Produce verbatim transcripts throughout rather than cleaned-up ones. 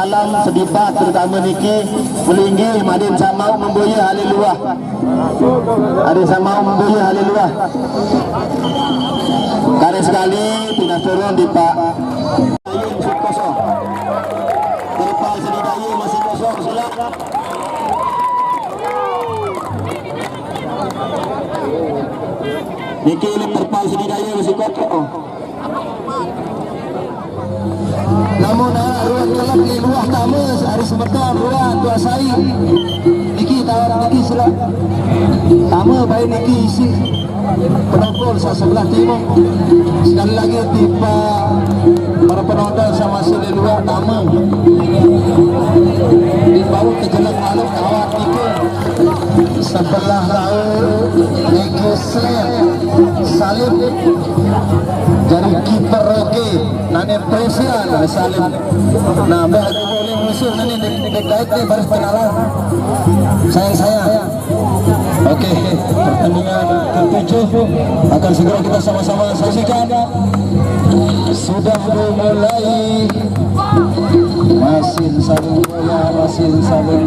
Dalam sedipat terutama niki melinggih madin sama membuya haleluya. Ada sama membuya haleluya. Kali sekali pindah turun di Pak. Masih kosong. Terpal seni daya masih kosong, silakan. Niki terpal seni daya masih kosong. Namun, ah, ruang kelab di luar tama hari semeton ruang kuasai. Niki tawar niki sila. Tama baik niki isi penonton sa sebelah timur. Sekali lagi tiba para penonton sama sila luar tama. Di bawah kejelek lalu tawar niki. Sebelah laut niki Slim Salim. Jadi kiper Rocky. Nane presian Salim. Nah, mbak lagi boleh musuh nane dek dek dek ni baris kenalan. Sayang sayang. Oke, pertandingan ketujuh akan segera kita sama-sama saksikan. Sudah dimulai. Masih saling goyang, masih saling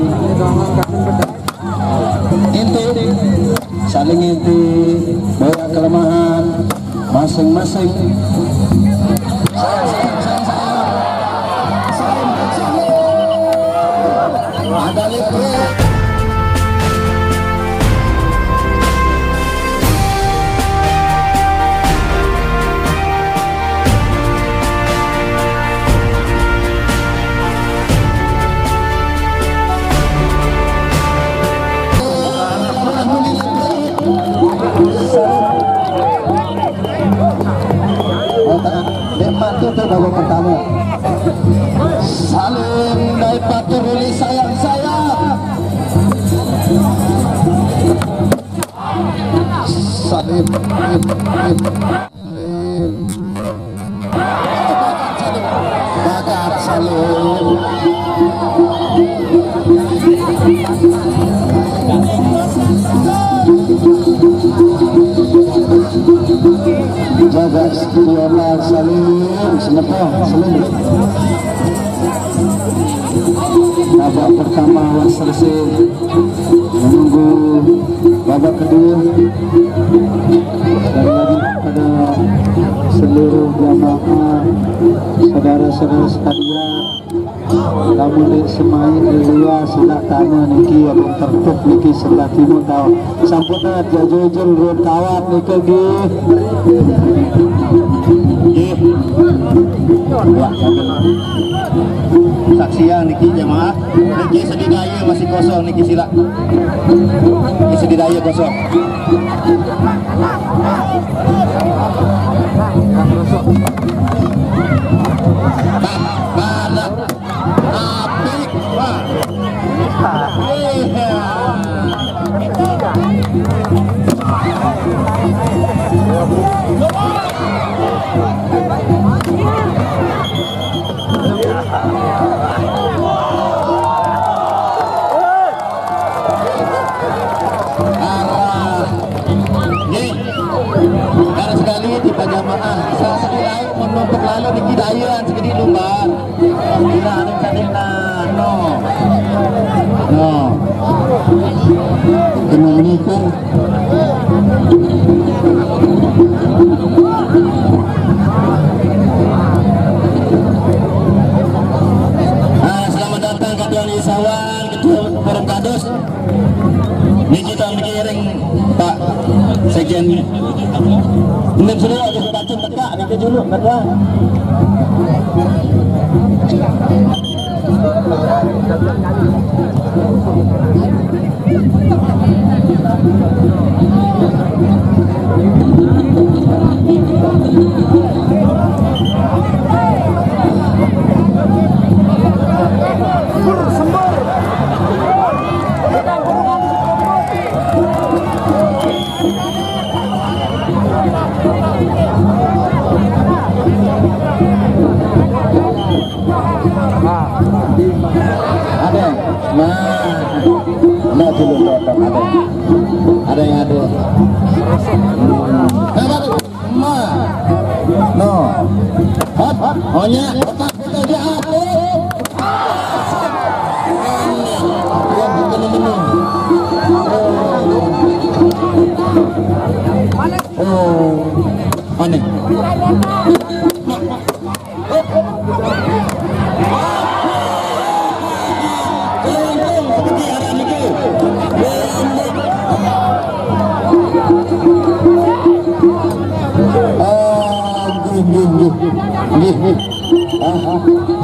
inti, saling inti, boya kelemahan masing-masing. Ada libre. Dek mati tu babak pertama. Salim dari Patur Ruli sayang-sayang. Salim, Salim, Salim. Bakat Salim. Jaga setia Salim, semeton Salim. Babak pertama wis selesai. Menunggu babak kedua. Sekali lagi kepada seluruh jamaah, saudara-saudara sekalian, kamu dek semai di luar sudah tama niki abang tertib niki sebelah timur tau. Sampun dah jajujul ruang kawat niki nggih. Nggih. Wah, saksian niki jamaah. Niki sedi daya masih kosong niki sila. Niki sedi daya kosong. Barak. Apik. Wah. Iya. Arah. Nggih. Karena sekali di pajamaah. Saya sedih lain menumpuk lalu di kidayuan segede lumbar. Tidak ada tadi nah. No. No. Kena menikung. Ah, selamat datang Katuan Isawan, Ketua Forum Kadus. Niki tau niki ring Pak Sekjen. Enem sudah ada baca tekak niki dulu kata. Ada. Nah. Ada dulu potong ada. Ada yang ada. Hmm. Nah, baru. Nah. No. Hop, hop. Onyek. Otak kita dia. Ah,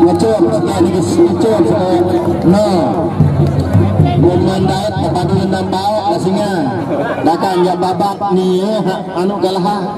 ngecom sikit ni, ngecom sikit. No. Memandai apa dulu nambah lah singa. Dakan ya babak ni ya, anu kalah.